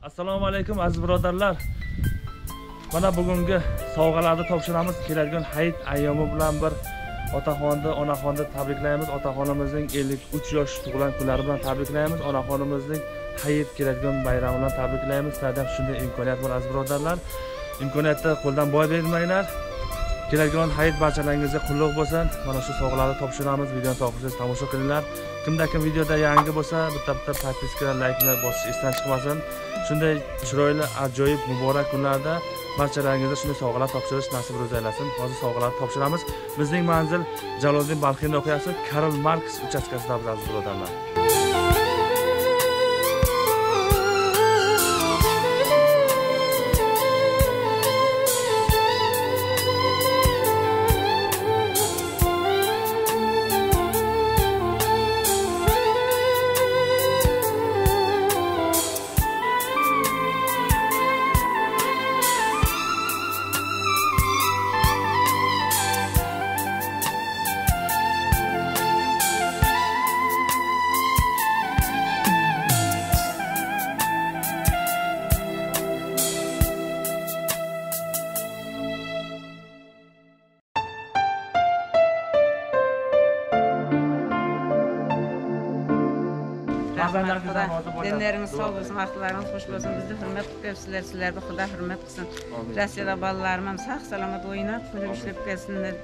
Assalomu alaykum aziz birodarlar. Mana bugungi sovg'alarni topshiramiz. Keladigan hayit ayyomi bilan bir otaxonni, onaxonni tabriklaymiz. Otaxonimizning 53 yosh tug'ilgan kunlari bilan tabriklaymiz. Onaxonimizning hayit keladigan bayrami bilan tabriklaymiz. Sizlarda ham shunday imkoniyat bor aziz birodarlar. Imkoniyatni qo'ldan boy bermanglar. Keladigan hayit barchalaringizga qulluq bo'lsin. Mana shu sovg'alarni topshiramiz. Videoni topshirsangiz tomosha qilinglar. Kimda kim videoda yangi bo'lsa, bitta-bitta podpiska, layklar bosish esdan chiqmasin. Shunday chiroyli, ajoyib, muborak kunlarda barchalaringizga shunday sovg'alar topshirish nasib ro'zi aylasin. Hozir sovg'alarni topshiramiz. Bizning manzil Jaloliddin Balxiy nohiyasi, Karl Marks uchastkasida aziz birodarlar. Dinleriniz sağ olsun, vaqtlarınız hoş olsun. Bizi hürmet qilib sizlar, sizlarni Xudo hürmet qilsin. Rossiyada bolalarim ham sog' salomat o'ynab, kulib ishlab kelsinlar.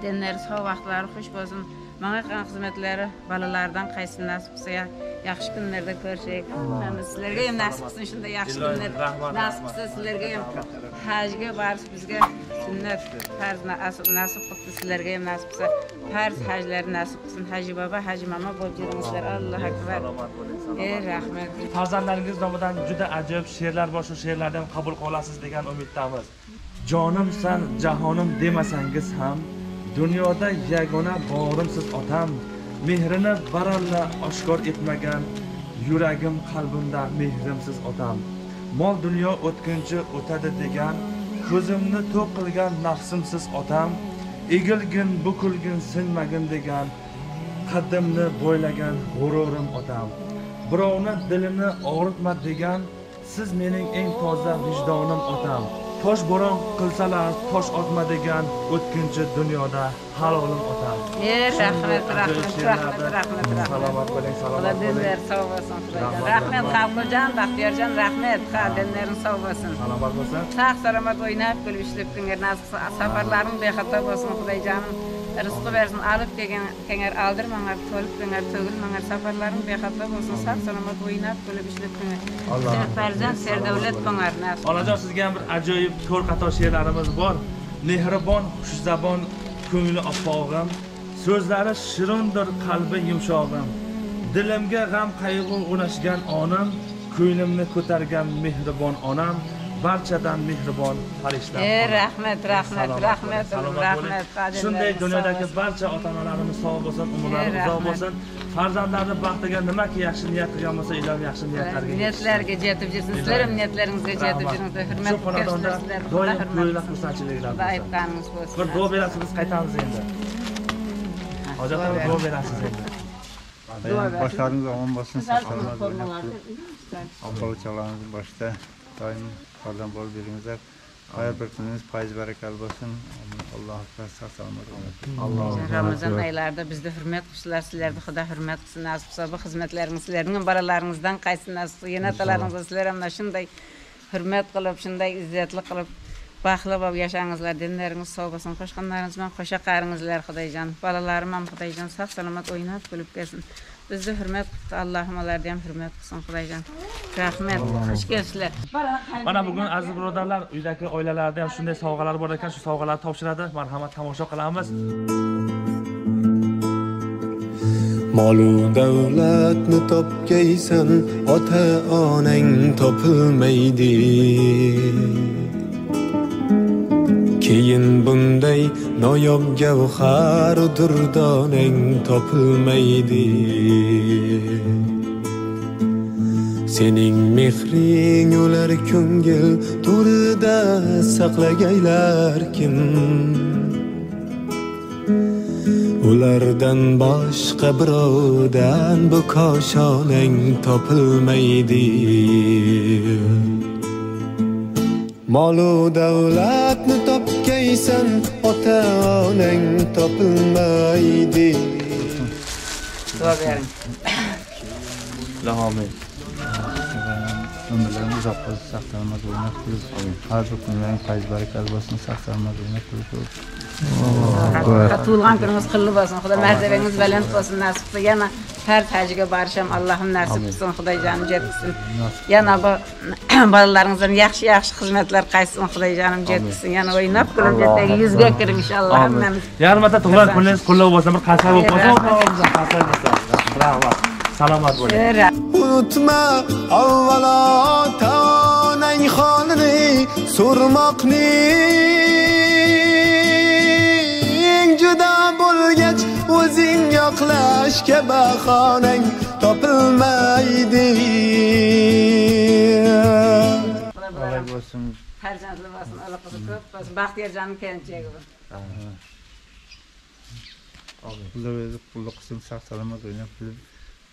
Dinleri sog', vaqtlari xo'sh bo'lsin. Menga qilgan xizmatlari bolalardan qaysi nasib qilsa, yaxshi kunlarda ko'rishaylik. Hammamiz sizlarga ham nasib qilsin, shunday yaxshi kunlar nasib qilsa sizlarga ham hajga borish bizga sunnat farz nasib qilsin, sizlarga ham nasib qilsa farz hajlar nasib qilsin. Haji baba, haji mama bo'lib yuringizlar. Allohu akbar. Rahmat. Farzandlaringiz nomidan juda ajoyib she'rlar bor, shu she'rlarni ham qabul qila olasiz degan umiddamiz. Jonimsan, jahonim demasangiz ham, dunyoda yagona borimsiz otam, mehrini baralla oshkor etmagan yuragim qalbimda mehrimsiz otam. Mol dunyo o'tkinchi o'tadi degan, ko'zimni to'q qilgan nafsimsiz otam, egilgin, bukilgin, sinmagin degan, qaddimni bo'ylagan g'ururim otam. Birovni dilini og'ritma degan, siz mening eng toza vijdonim otam. Tosh bo'ron qilsalar tosh otma degan, o'tkinchi dunyoda halolim otam. Rahmat, rahmat, rahmat, rahmat. Salomat bo'ling, salomat bo'ling. Dinlar sog' bo'lsin, Xudojon. Rahmat Xalqo'jon, Baxtiyorjon, rahmat. Ha, dinlaring sog' bo'lsin. Salomat bo'lsin. Sog' salomat o'ynab, kulib ishlab kunlar nasib qilsin. Safarlaring bexato bo'lsin, Xudojonim. Rizqi bersin, olib kelgan kenger aldirmanglar, to'lib kenger to'gilmanglar, safarlaring bexato bo'lsin, sog' salomat o'ynab, kulib ishlab kunlar. Farzand serdavlat bo'lar nasib. Onajon, sizga ham bir ajoyib to'rt qator she'rlarimiz bor. Mehribon, xushzabon, ko'ngli oppog'im, so'zlari shirindir, qalbi yumshog'im. Dilimga g'am qayg'u ulashgan onim, ko'nglimni ko'targan mehribon onam, barchadan mehribon farishtam. Rahmat, rahmat, rahmat, rahmat. Shunday dunyodagi barcha ota-onalarimiz sog' bo'lsin, umrlari uzoq bo'lsin. Farzandlarni baxtiga nimaki yaxshi niyat qilgan bo'lsa, ilohim yaxshi niyatlarga niyatlarga yetib yursin. Sizlar ham niyatlaringizga yetib yuringlar. Hurmat shu xonadonda doim to'ylar, xursandchiliklar bo'lsin. Aytganingiz bo'lsin. Bir duo berasiz, biz qaytamiz endi. Hojatlar duo berasiz endi. Başlarınız omon bo'lsin, salomat bo'ling. Bola-chaqalaringiz boshda doim qoldan bo'lib yuringizlar. Har bir kuningiz fayz barakali bo'lsin. Alloh sog' salomat bo'lsin. Alloh Ramazon oylarida bizni hurmat qilsinlar, sizlarni Xudo hurmat qilsin, nasib qilsa bu xizmatlaringiz sizlarning bolalaringizdan qaytsin nasib qilsin. Yana otalaringizga sizlar ham shunday hurmat qilib, shunday izzatli qilib, baxtli bo'lib yashangizlar. Dinlaringiz sog' bo'lsin, qo'shqonlaringiz bilan qo'sha qaringizlar Xudojon. Bolalarim ham Xudojon sog' salomat o'ynab kulib kelsin. Bizni hurmat qildi, Allohim ularni ham hurmat qilsin Xudojon. Rahmat, xush kelibsizlar. Mana bugun aziz birodarlar, uydagi oilalarda ham shunday sovg'alar bor ekan, shu sovg'alarni topshiradi. Marhamat, tomosha qilamiz. Molu davlatni topgaysan, ota onang topilmaydi. Keyin bunday noyob gavhar durdonang topilmaydi. Sening mehring ular ko'ngil to'rida saqlagaylar kim? Ulardan boshqa birovdan bu koshonang topilmaydi. Molu davlatni topgaysan, ota onang topilmaydi. Duo bering. Amin. Ömürlerin uzoq bo'lsin, sog' salomat o'ynab kulib. Har bir kunlaring fayz barakali bo'lsin, sog' salomat o'ynab kulib. Tug'ilgan kuningiz qilli bo'lsin, Xudo martabangiz baland bo'lsin, nasib qilsa yana har hajga borish ham Allohim nasib qilsin, Xudojonim yetkazsin. Yana bu bolalaringizdan yaxshi-yaxshi xizmatlar qaytsin, Xudojonim yetkazsin. Yana o'ynab kulib ertaga 100 ga kiring inshaalloh hammamiz. Yarim marta tug'ilgan kuningiz qutlug' bo'lsin, bir qarsak bo'lib qolsin, qarsak bo'lsin. Rahmat. Salomat bo'ling. Unutma avvalo ota onang holini so'rmoqning, juda bo'lgach o'zing yoqlashga bahonang topilmaydi. Alloh bo'lsin. Farzandli bo'lsin, Alloh qizi ko'p bo'lsin, Baxtiyorjonning kelinchagi bu. Xudo o'zi qulluq qilsin, sog' salomat o'ynab kulib,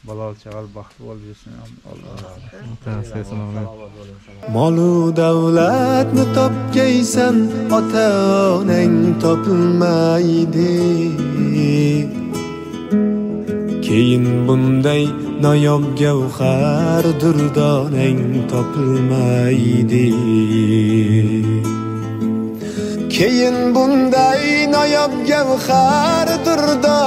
bolali chaqali baxtli bo'lib yursin. Alloh. Molu davlatni topgaysan, ota onang topilmaydi. Keyin bunday noyob gavhar durdonang topilmaydi. Keyin bunday noyob gavhar durdonang